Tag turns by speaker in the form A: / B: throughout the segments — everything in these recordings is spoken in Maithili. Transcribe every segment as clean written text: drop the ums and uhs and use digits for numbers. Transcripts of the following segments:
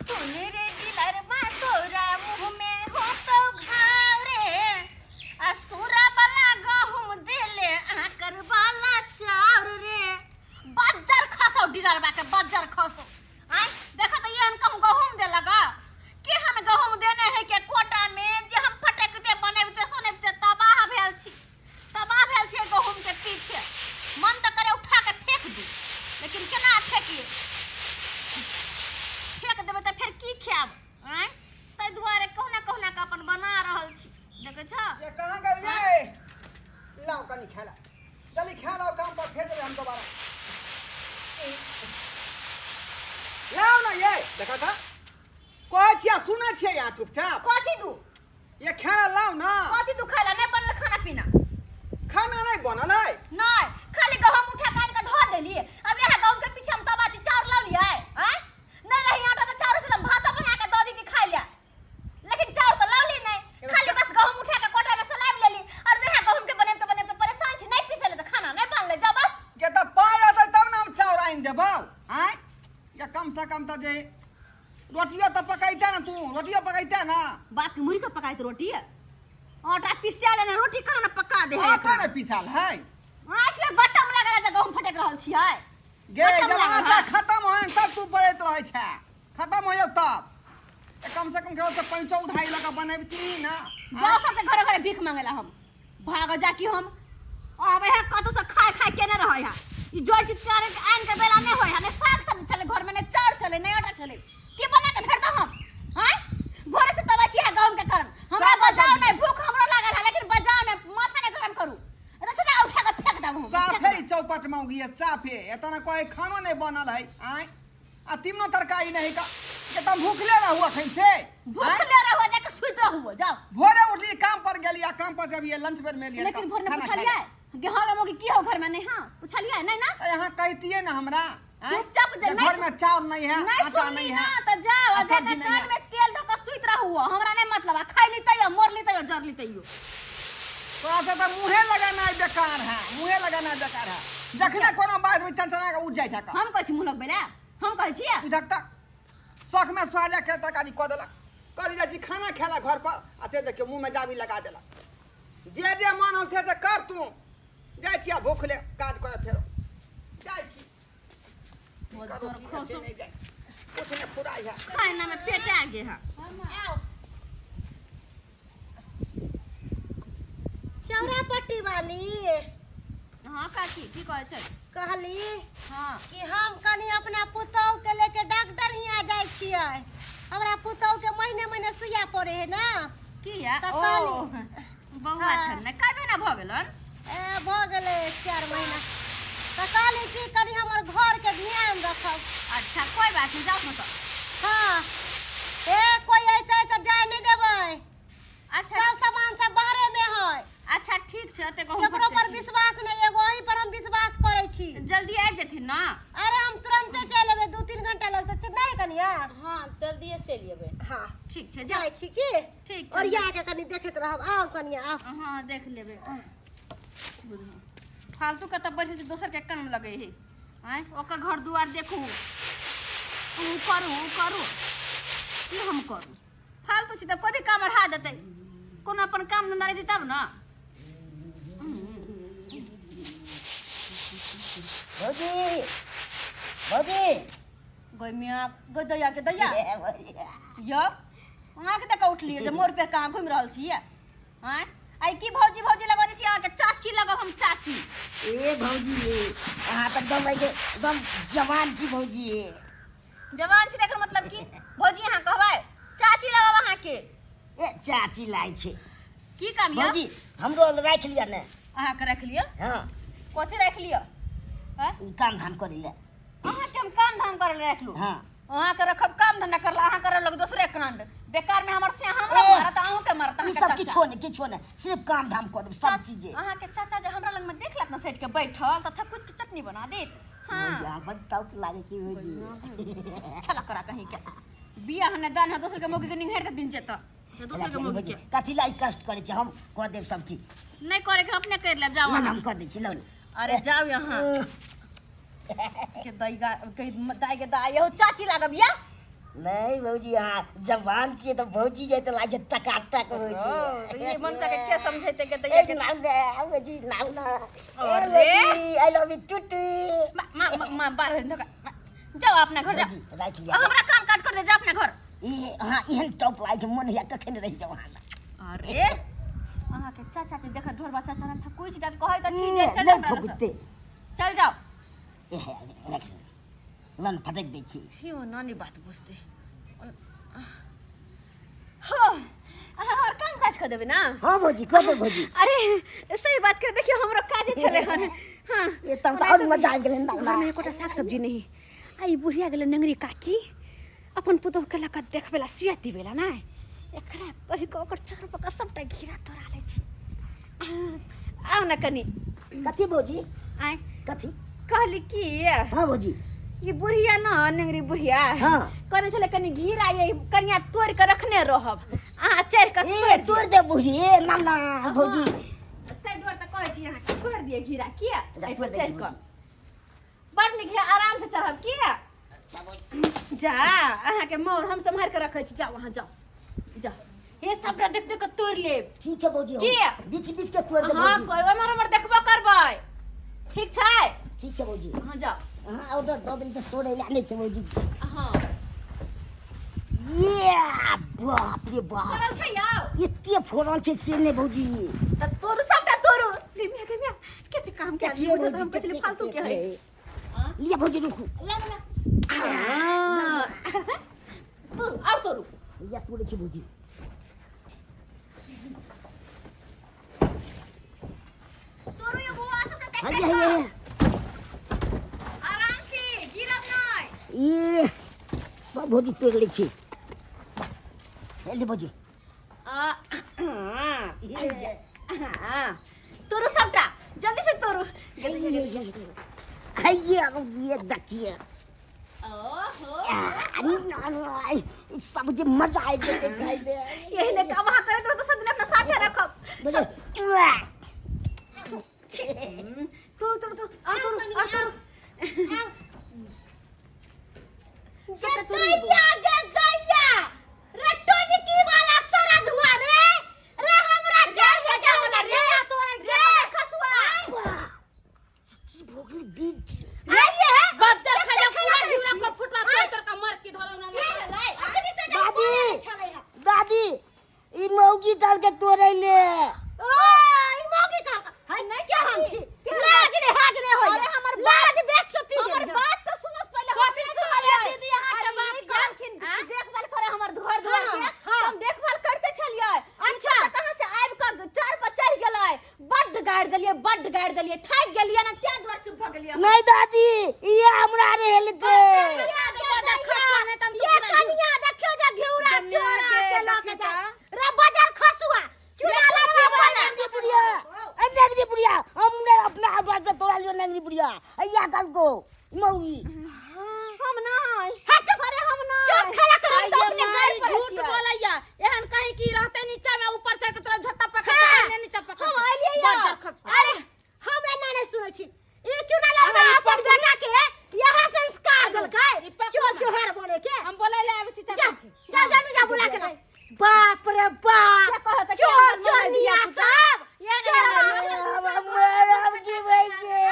A: सुन रे दिलरबा तोरा मुँह में हो तो घाव रे, आ सूरा वाला गहुम देले आकर वाला चाउर रे। बज्जर खसो डिलरबा के, बज्जर खसो। आय देखो तो एहन कम गहुम देलक, केहन गहुम देने है के कोटा में जे हम फटकते बनेबते सुनेबते तबाह भेल छी, तबाह भेल छी गहुम के पीछे। मन तऽ करे उठा के फेंक दी, लेकिन केना फेंकिए? फेंक देबै तऽ फेर की खायब? आँय, ताहि दुआरे कहुना कहुना के अपन बना रहल छी। देखै छह
B: ये कहाँ गेल रे? लाओ कनी खाला, जल्दी खा लाओ, काम पर फेर देबै हम दोबारा। लाओ ना ये देखा था कहै छियै, सुनै छियै यहाँ चुपचाप।
A: कथी दू?
B: ये खाना लाओ ना।
A: कथी दू खाइला? नहि बनल खाना पीना।
B: खाना नहीं बनल है?
A: नहीं, खाली गहूम उठा के आनि के धो देलियै। अब इएह गहूम के पीछे हम तबा छी। चाउर लऽ लियै? आँय, नहीं रही आटा तऽ चाउर से भात बना के दऽ दी खाइ ले, लेकिन चाउर तऽ लौली नहीं, खाली बस गहूम उठा के कोटा में से लाबि लेली और वएह गहूम के बनेब तऽ बनेब तऽ परेशान छी। नहीं पीसेले तऽ खाना नहीं बनले। जा बस।
B: के तऽ पाइ रहतै तब ने हम चाउर आनि देबौ। आँय, या कम से कम तऽ जे रोटियो तऽ पकैते ने तू, रोटियो पकैते ना।
A: बाप के मुड़ी के पकाइत रोटी? आटा पिसा लेने रोटी कना ने पका दे है।
B: आटा ने पिसाल है।
A: आँख में बटम लगल है जे गहूम फटक रहल छियै।
B: गे
A: बटम
B: जब
A: लागल
B: आटा
A: है।
B: खत्म होय तब तू बड़ैत रहै छै, खत्म हो जाओ तब। ए, कम से कम केवल से पैंचो उधारी लगा बनैबती ना।
A: जाओ सबके घरे घरे भीख मांगेला हम भाग जा कि हम आबै है कतौ से खाय खाय केने रहै है। ई जोड़ चित के आनि के बेला नहीं होय है, ने साग सब्जी छलै घर में, ने चाउर छलै, ने आटा छलै। की बना के धर दो हम? हैं, भोरे से तबै छी है गहूम के कारण। हमरा
B: साग
A: बजाओ
B: सब्जी।
A: नहीं, भूख हमरो लागल है, लेकिन बजाओ नहीं, माथा नहीं गरम करू। एतऽ सीधा उठा के फेंक देबू हम,
B: साफे
A: फेंक देबू।
B: चौपट मौगी है साफे। एतना कोई खानो नहीं बनल है। आय, आ तीनो तरकारी नहीं का के तुम भूखले रहू अखन से?
A: भूखले रहू, जाके सुति रहू, जाओ।
B: भोरे उठली काम पर गेली आ काम पर जब ये लंच बेर में लिए।
A: लेकिन भोर में
B: खाना
A: पूछलियै
B: खाइ।
A: कि हाँ गे मौगी, की हो घर में? नहीं, हाँ पूछलियै नहीं ना?
B: तो यहाँ कहतियै ना हमरा, आँय?
A: चुपचाप जे
B: जे
A: नहीं
B: घर में चाउर नहीं है,
A: नहीं
B: आटा
A: सुनली
B: नहीं
A: ना
B: है,
A: तो जाओ
B: आ
A: आ जाके
B: सब्जी नहीं
A: कान
B: है।
A: में तेल धो के सुति रहू, हमरा नहीं मतलब। आ खाइ ली तैयो, मर ली तैयो, जर ली तैयो।
B: तोरा से तऽ मुँहे लगाना बेकार है, मुँहे लगाना बेकार है। जखने कोनो बात में चनचना के उठ जाइ छै।
A: हम कहै छी मुँह लगबै लए? हम कहै छियै?
B: बुझक तऽ शौख में सोहारिया के तरकारी कऽ देलक। कहली जाइ छी खाना खाय घर पर, आ से देखियौ मुँह में जाबी लगा देलक। जे जे मन हो से से कर तू। जाइ छी आ भूख ले काज कर, फेरो जाइ छी। की करू, की
A: खसो।
B: से नहि जाइ, कुछ नहि फुराइ है।
A: खाना में पेट आ गे है।
C: चौरा पट्टी वाली।
A: हाँ काकी, की कहै छै?
C: कहली
A: हाँ
C: कि हम कनी अपना पुतोह के लेके डॉक्टर हियाँ जाइ छियै। हमरा पुतोह के महीने महीने सुइया पड़े है ना।
A: किया?
C: तऽ
A: ओ
C: कहली
A: बौआ
C: हाँ।
A: छल ने, कए महीना भऽ गेलन?
C: ए, भऽ गेलै 4 महीना। तऽ कहली कि कनी हमर घर के ध्यान रखब।
A: अच्छा, कोई बात नहीं, जाओ ना तो।
C: हाँ, ए कोई अयतै तऽ जाय नहि देबै।
A: अच्छा।
C: सब सामान सब बाहरे में है।
A: अच्छा ठीक छै, ओते गहुम
C: केकरो पर
A: फटकै छी।
C: विश्वास नहीं, एगो अहीं पर हम विश्वास करै छी।
A: जल्दी आबि जेथिन ना?
C: अरे हम तुरंते चलि एबै, 2-3 घंटा लगतै से नहीं कनिया?
D: हाँ, जल्दिए चलि एबै।
C: हाँ
A: ठीक छै, जाउ।
C: जाइ छी की?
A: ठीक छै।
C: ओरिया के कनी देखैत रहब। आउ कनिया, आउ।
A: हाँ देख लेबै। फालतू के तऽ बैठे छै, दोसर के काम लगै है। आँय, ओकर घर दुआर देखू, उ करू उ करू, की हम करू? फालतू छी तऽ कोइ भी काम अढ़ा देतै। कोनो अपन काम धंधा रहतै तब ने।
E: भौजी, भौजी।
A: गै मियाँ, गै दैया के दैया। यौ, अहाँके तऽ उठलियै जे मोर पे कहाँ घुमि रहल छियै? आँय, आइ की भौजी भौजी लगौने छी? अहाँके चाची लगब हम, चाची।
E: ए भौजी, अहाँ तऽ एकदम एकदम जवान छी भौजी।
A: जवान छी एकर मतलब की भौजी अहाँ कहबै? चाची लगब अहाँके।
E: ए चाची लाइ छै।
A: की काम यऽ?
E: भौजी हमरो राखि लिअ ने।
A: अहाँके राखि लिअ?
E: हाँ।
A: कथी राखि लिअ? आँय?
E: ई काम धाम करै लए।
A: अहाँके हम काम धाम करै लए राखलहुँ?
E: हाँ।
A: अहाँके रखब काम धंधा करला, अहाँ करऽ लगू दोसरे कांड। बेकार में हमर से हमरा
E: ए,
A: मारत, अहूँके मारत।
E: ई
A: अहाँके
E: सब
A: चाचा।
E: किछो नहि, किछो नहि, सिर्फ काम धाम कऽ देब सब चीजे।
A: अहाँके चाचा जे हमरा लग में देख लेत ने सटि के बैठल तऽ थकुच के चटनी बना देत। हाँ।
E: भौजी, बड टॉप लागे छै भौजी।
A: खेला करा कहीं के बियाह ने दान है, दोसर के मौगी के निंघारि दे दिन जेतऽ से दोसर के मौगी के।
E: कथी ला ई कष्ट करै छै? हम कऽ देब सब चीज।
A: नहि करे के, अपने कर लेब, जाओ
E: ना,
A: अहाँ।
E: हम कऽ दै छी, लौ ने।
A: अरे जाओ यहाँ के दैगा के दाई के दाई हो, चाची लागब या।
E: नहीं भौजी, अहाँ जवान छियै तऽ भौजी जे तऽ लागै छै टकाटक
A: ओ
E: भौजी।
A: तऽ ई मनसा के के समझेते के
E: ए
A: तऽ
E: नाम ने भौजी, नाम ना। ए
A: अरे।
E: भौजी, I love you टूटू।
A: माँ माँ माँ बाहर धोखा, जाओ अपना घर जाओ।
E: भौजी राखि लिअ।
A: हमरा काम काज कर दे, जाओ अपना घर।
E: ई अहाँ एहन टॉप लागै छै, मन होइया कखन रहि जाउ अहाँ लग।
A: अरे अहाँ के चाचा के देख ढोरबा चाचा ने थकुई छी त कहै त छी जे
E: ई,
A: चल
E: नहि
A: जाओ हमरा लग।
E: ठोकते।
A: चल जाओ।
E: एहे राखि लिअ, लन फटक दै छी।
A: यो नानी बात बुझते हो, अहाँ हमर काम काज कर देबै ना?
E: हाँ भौजी, कऽ देब भौजी।
A: अरे सही बात कर, देखियो हमरो काजे छले हन। हाँ।
E: ए तब तऽ आओर मजा आबि गेलै
A: घर में एकोटा साग सब्जी नहीं आ ई बुढ़िया गेलै नंगरी काकी अपन पुतोह के लऽ कऽ देखबेला सुइया दिबेला ना, एकरा कहि कऽ ओकर चारू पका सबटा घिरा तोड़ा लै छी। आउ ना कनी।
E: कथी भौजी?
A: आय।
E: कथी
A: कहली की?
E: हाँ भौजी।
A: ई बुढ़िया न नंगरी बुढ़िया
E: हाँ।
A: कहने छलै कनी घिरा ये कनिया तोड़ि कऽ रखने रहब, अहाँ चढ़ि कऽ
E: ए तोड़ि दे भौजी। ए ना ना भौजी।
A: ताहि दुआरे तऽ कहै छी अहाँके तोड़ि दिअ घिरा किया
E: अच्छा,
A: एहि पर
E: तोड़ि दै छी
A: चढ़ि कऽ
E: भौजी।
A: बड़ नीक है, आराम से चढ़ब किया।
E: अच्छा भौजी।
A: जा अहाँके मोर हम सम्हारि कऽ रखै छी, जाउ अहाँ जाउ जाउ, हे सबटा देख देख कऽ तोड़ि लेब।
E: ठीक छै भौजी।
A: की?
E: बीच बीच के तोड़ि दे
A: हाँ
E: भौजी।
A: कोइ ओम्हर ओम्हर देखबो करबै, ठीक छै?
E: ठीक छै भौजी।
A: हाँ जाउ।
E: अहाँ ऑर्डर दऽ देली तऽ तोड़ै लए नहि छै भौजी।
A: हाँ।
E: ये बाप रे बाप,
A: फड़ल छै यौ।
E: एते फड़ल छै से नहि भौजी।
A: तऽ तोड़ू सबटा तोड़ू। गे मिया, गे मिया, कते काम के आदमी
E: देखियौ
A: बुझत, हम
E: भौजी,
A: कहै छलियै
E: कते
A: फालतू के
E: कते
A: है।
E: है। लिअ भौजी, रुकू।
A: हाँ। तोड़ू आओर तोड़ू।
E: या तोड़ै छी भौजी।
A: तोड़ू यौ बौआ सबटा देख
E: हैया
A: देख
E: हैया
A: कऽ। आराम से गिरब नहि।
E: ई सब भौजी तोड़ि लै छी। हे ले भौजी।
A: आ, हाँ, तोड़ू सबटा, जल्दी से तोड़ू।
E: हैया भौजी, ये देखिए।
A: ओहो।
E: सब जे मजा आबि जेतै खाइमे।
A: यही ने काम अहाँ करैत रहत सब दिन अपना साथे रखब।
E: बुझलियै?
A: तोड़ू तोड़ू तोड़ू और तोड़ू और तोड़ू।
C: गे दैया, गे दैया, रे टोनिकी वाला सारा धुआ रे, रे हमरा चार बजे वाला रे तोरे रे खसुआ।
E: की भऽ गेलै बीज?
C: रे ये
D: बच्चा खा पूरा घिउरा को फुटवा तोड़ तोड़ का मर की धरौ ना।
C: अखनी से
E: दादी दादी, ई मौगी काल के तोड़ै ले।
C: ओ ई मौगी का हाय नहीं के हम छी लाज रे हाज रे होय।
A: अरे हमर
C: लाज बेच के पी
A: हमर
C: गेल।
A: बात तो सुनो पहिले।
D: कथी
A: हम
D: सुनलियै दीदी अहाँके
A: अरे
D: बात?
A: ई कहलखिन देखभाल करे हमर घर दुआर के,
C: हाँ, हाँ।
A: हम देखभाल करते छलियै। अच्छा कहाँ से आबि कऽ चार पर चढ़ि गेलै, बड्ड गारि देलियै, बड्ड गारि देलियै, थाकि गेलियै ना तें दुआरे चुप भऽ गेलियै।
E: नहीं दादी, ई हमरा रहेलकै।
C: ये कनिया देखियो जे घिउरा चोरा के लऽ के जा रे बाजार खसुआ चूड़ा लड़वा वाला।
E: नंगरी बुढ़िया, ए नंगरी बुढ़िया, हमने अपना आवाज से तोड़ा लियो नंगरी बुढ़िया। अइया कल को मौगी।
A: हम नहीं।
C: हाँ, चुप।
A: अरे हम नहीं।
C: चुप खड़ा कर,
A: हम तो अपने घर पर
D: झूठ
A: छियै।
D: बोलैया, एहन कहीं की रहते नीचा में, ऊपर चढ़ के तोरा झोटा पकड़
C: हाँ।
D: के नीचा पकड़
A: हम
D: के।
A: अलियै यौ।
D: बज्जर खसुआ।
C: अरे हम एना नहि सुनै छी। ई चूड़ा लड़वा अपन बेटा के यहाँ संस्कार देलकै
D: ई पकड़ू
C: चोर
D: ना।
C: चोहार बने के।
D: हम बोलै ले आबै छी
C: जा
D: चाचा के।
C: जा जल्दी जा बुला के ला। बाप रे बाप,
A: से कहत कि
C: चोर
A: हमर मम्मी
C: चोरनिया
A: धिया-पुता।
C: सब
A: ये
C: चोर
E: हम जीबै छै।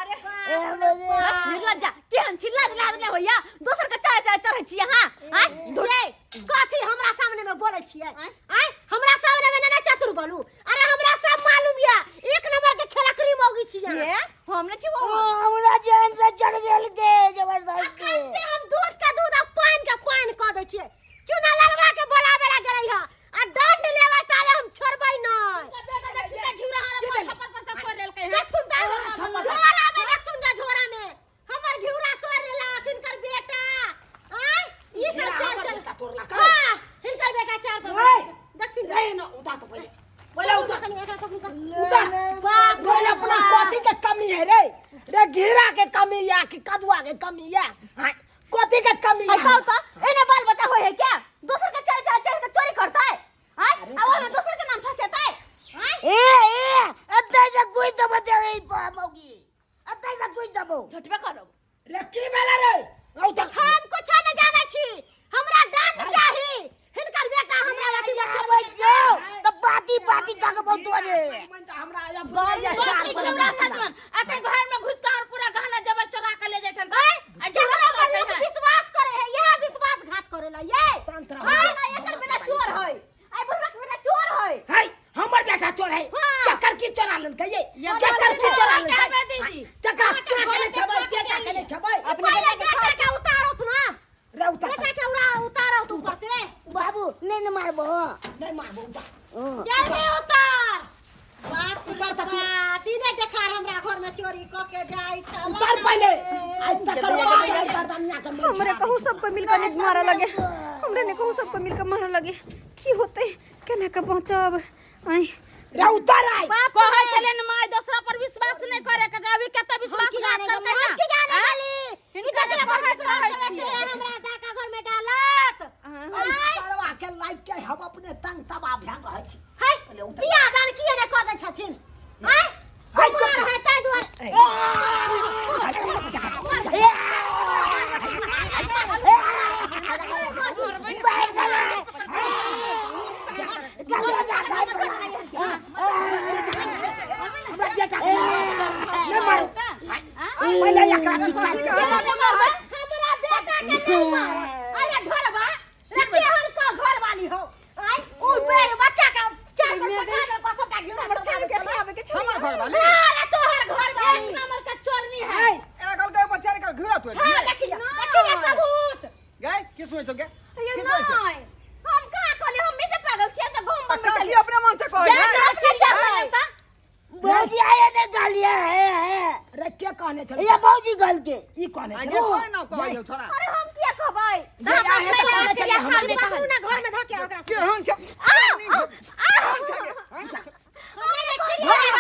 A: अरे
E: ए भौजी।
A: निर्लज्जा केहन छी, लाज लाज नहि होइया दोसर के चाय चाय चढ़ै छी अहाँ? आँय?
C: ये कथी हमरा सामने में बोलै छियै? आँय, हमरा सामने में ना चतुर बनू। अरे हमरा सब मालूम या, एक नंबर के खेलकरी मौगी छियै।
A: ये हम नहि छी वो।
E: ओ, हमरा जान से चढ़बेलकै जबरदस्ती।
C: अखन से हम दूध के दूध आ पानि के पानि कऽ दै छियै। चूना लड़वा के बोलाबे ला गेलै हँ आ दंड लेबै ताले हम छोड़बै नहि।
D: बेटा देख सीधा घिउरा हमरा छप्पर पर से तोड़ लेलकै हन।
C: देख सुन ता झोरा में, देख सुन जा झोरा में हमर घिउरा तोड़ लेलक हिनकर बेटा। आँय ई सब चल चल हाँ हिनकर बेटा चार पर देख सुन
F: नहीं ना, उठा तो पहिले पहिले उठा।
C: कनी एकरा पकड़ू तऽ।
F: उठा।
C: बाप
F: रे अपना कथी के कमी है रे? रे घेरा के कमी या कि कदुआ के कमी या? हाँ, कथी के कमी
A: है
F: है?
A: कहू तऽ एने बाल बच्चा होय है क्या दोसर के चल चल चल के चोरी करतै? आँय आ ओहिमे दोसर के नाम फंसेतै? आँय
E: ए ए अतै से कोई दबो दे ई मौगी, अतै से कोई दबो।
A: झटबे करब।
F: रे की भेलै रे? उठा।
C: हम कुछ नहीं
E: मारबो।
F: नहीं मारबो, उतार।
C: जल्दी उतार। बाप रे
F: उतार त तू।
C: बाप, दिने देखार हमरा घर में चोरी क के जाई छ।
F: उतार पहले। आज तकर बाद आई गर्दनिया के मुंह
A: हमरे
F: छुड़ा
A: कहूँ
F: दे।
A: सबको मिलकर नहीं मारा लगे, हमरे ने कहूँ सबको मिलकर मारा लगे। की होते, केना के बचब? आई
F: रे उतार आई।
D: कहै छलै ने माय, दोसरा पर विश्वास नहि करे के, अभी कते विश्वास
C: हम की जाने
D: करतै
C: गेली,
D: ना?
C: हम की जाने गेली? ई
D: हिनका
C: केकरा पर
D: कहैत
C: विश्वास
D: रहै
C: करे
D: छियै।
C: से हमरा डाका घर में डालत।
F: आई सरवा के लाइक के हम अपने तंग तबाह भए रहल छी।
C: है
F: पहिले उतार।
C: बियाह दान किए ने कऽ दै छथिन? आय
F: हाय,
C: कुमार
F: चुप।
C: है ताहि दुआरे।
F: हमरा बेटा के नहीं मारू। पहिले एकरा चिपका दे।
C: हमरा बेटा के नहीं मार। अरे ढोरबा रे, केहन को घर वाली हो? आय उ बेर बच्चा के चार पर पठा देलको सबटा घिउरा।
A: हमर साल के आबे के छै।
B: हमर घर वाली?
C: अरे तोहर घर वाली।
D: एक नंबर के चोरनी है।
F: ऐ,
B: एरा कल के बच्चा के घुरा तोड़
C: हां, देखिए देखिए सबूत।
B: गए की सोच गे?
A: ये
B: की सोच?
A: नहीं, हम कहाँ कहली? हम भी तो पागल छियै तऽ गाँव
B: आ
A: में
B: का की अपने मन से कहै
D: जा,
B: है?
D: जा, जा, जा, जा।
E: भौजी आया ने गालिया है है।
F: रे के कहने छल?
E: ये भौजी गल के
F: ई कहने
B: आ
F: छल?
B: ये कोई ना कहै छोरा।
A: अरे हम किया कहबै?
F: ये आहे तऽ कहने छल हमरा बेटा
C: पकड़ू ना, घर में धके ओकरा से।
B: केहन छ?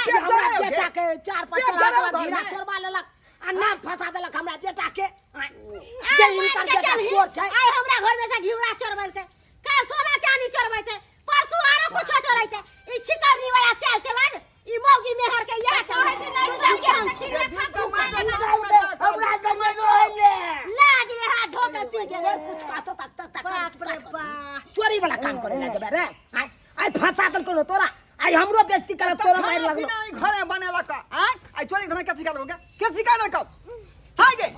F: के हमरा बेटा के चार पर
B: पेट
F: चढ़ा
B: जराओ
F: देलक,
B: घर
F: घिरा
B: में।
F: तोड़बा लेलक आ नाम फंसा देलक हमरा बेटा के। आय,
C: आय,
F: जे
C: मारि
F: हिनकर
C: के
F: बेटा
C: चलही।
F: चोर छै।
C: आय हमरा घर में से घिउरा चोरबैलकै, काल सोना चांदी चोरबैते, परसू आरो कुछो चोरैते। ई छिकरनी वाला चाल चलन, ई मौगी मेहर के इएह कहै छै। नहीं सब के हम छी।
E: हमरा संगे रोले।
C: लाज रे, हाथ धो के पी गेलै।
F: कोई कुछ कहतो तक तक तक
C: बाप रे बाप।
F: चोरी वाला काम करे ला जेबे रे? आय आय फंसा देलको न तोरा। आय हमरो बेइज्जती करत तोरा मारि
B: खाना
F: लगलो।
B: पीना ई घरे बनेलक। आय आइ चोरी घरे के सिखा लोगे? के सिखा ना कब हाय गे?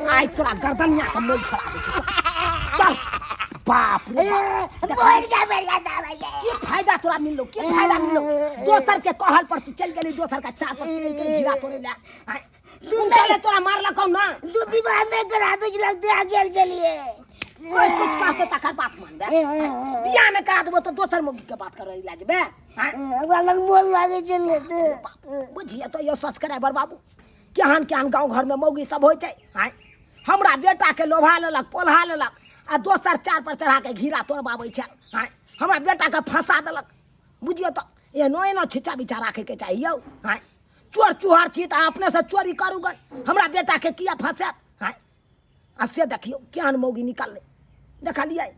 F: आय तोरा गर्दनिया के मोल छोड़ा दे। चल, बाप रे बाप।
E: बोल जा मेरा दावा।
F: की फायदा तोरा मिललो? की फायदा मिललो? दोसर के कहल पर तू चल गेली, दोसर का चार पर चल के घिरा तोरे ला। आय तू चले, तोरा मारलकौ ना?
E: तू विवाह नहीं करा दो, लगते आगे चलिए।
F: कोई कुछ कहतो तकर बात मानबे? बियाह में करा देबो तो दोसर मौगी के बात करे ला जेबे? आय
E: हमरा लग मोल लागे चलिए।
F: बुझिए तो यो सब्सक्राइबर बाबू, केहन केहन गाँव घर में मौगी सब होइ छै। आय हमरा बेटा के लोभा लेलक, पोल्हा लेलक आ दोसर चार पर चढ़ा के घिरा तोड़बाबै छै। आय हमरा बेटा के फंसा देलक। बुझियौ तऽ एहनो एहनो छिच्चा बिछा राखैके चाही यौ। आय चोर चुहर छी तऽ अपने से चोरी करू गन, हमरा बेटा के किया फंसायत? आय आ से देखियौ केहन मौगी निकललै, देखलियै?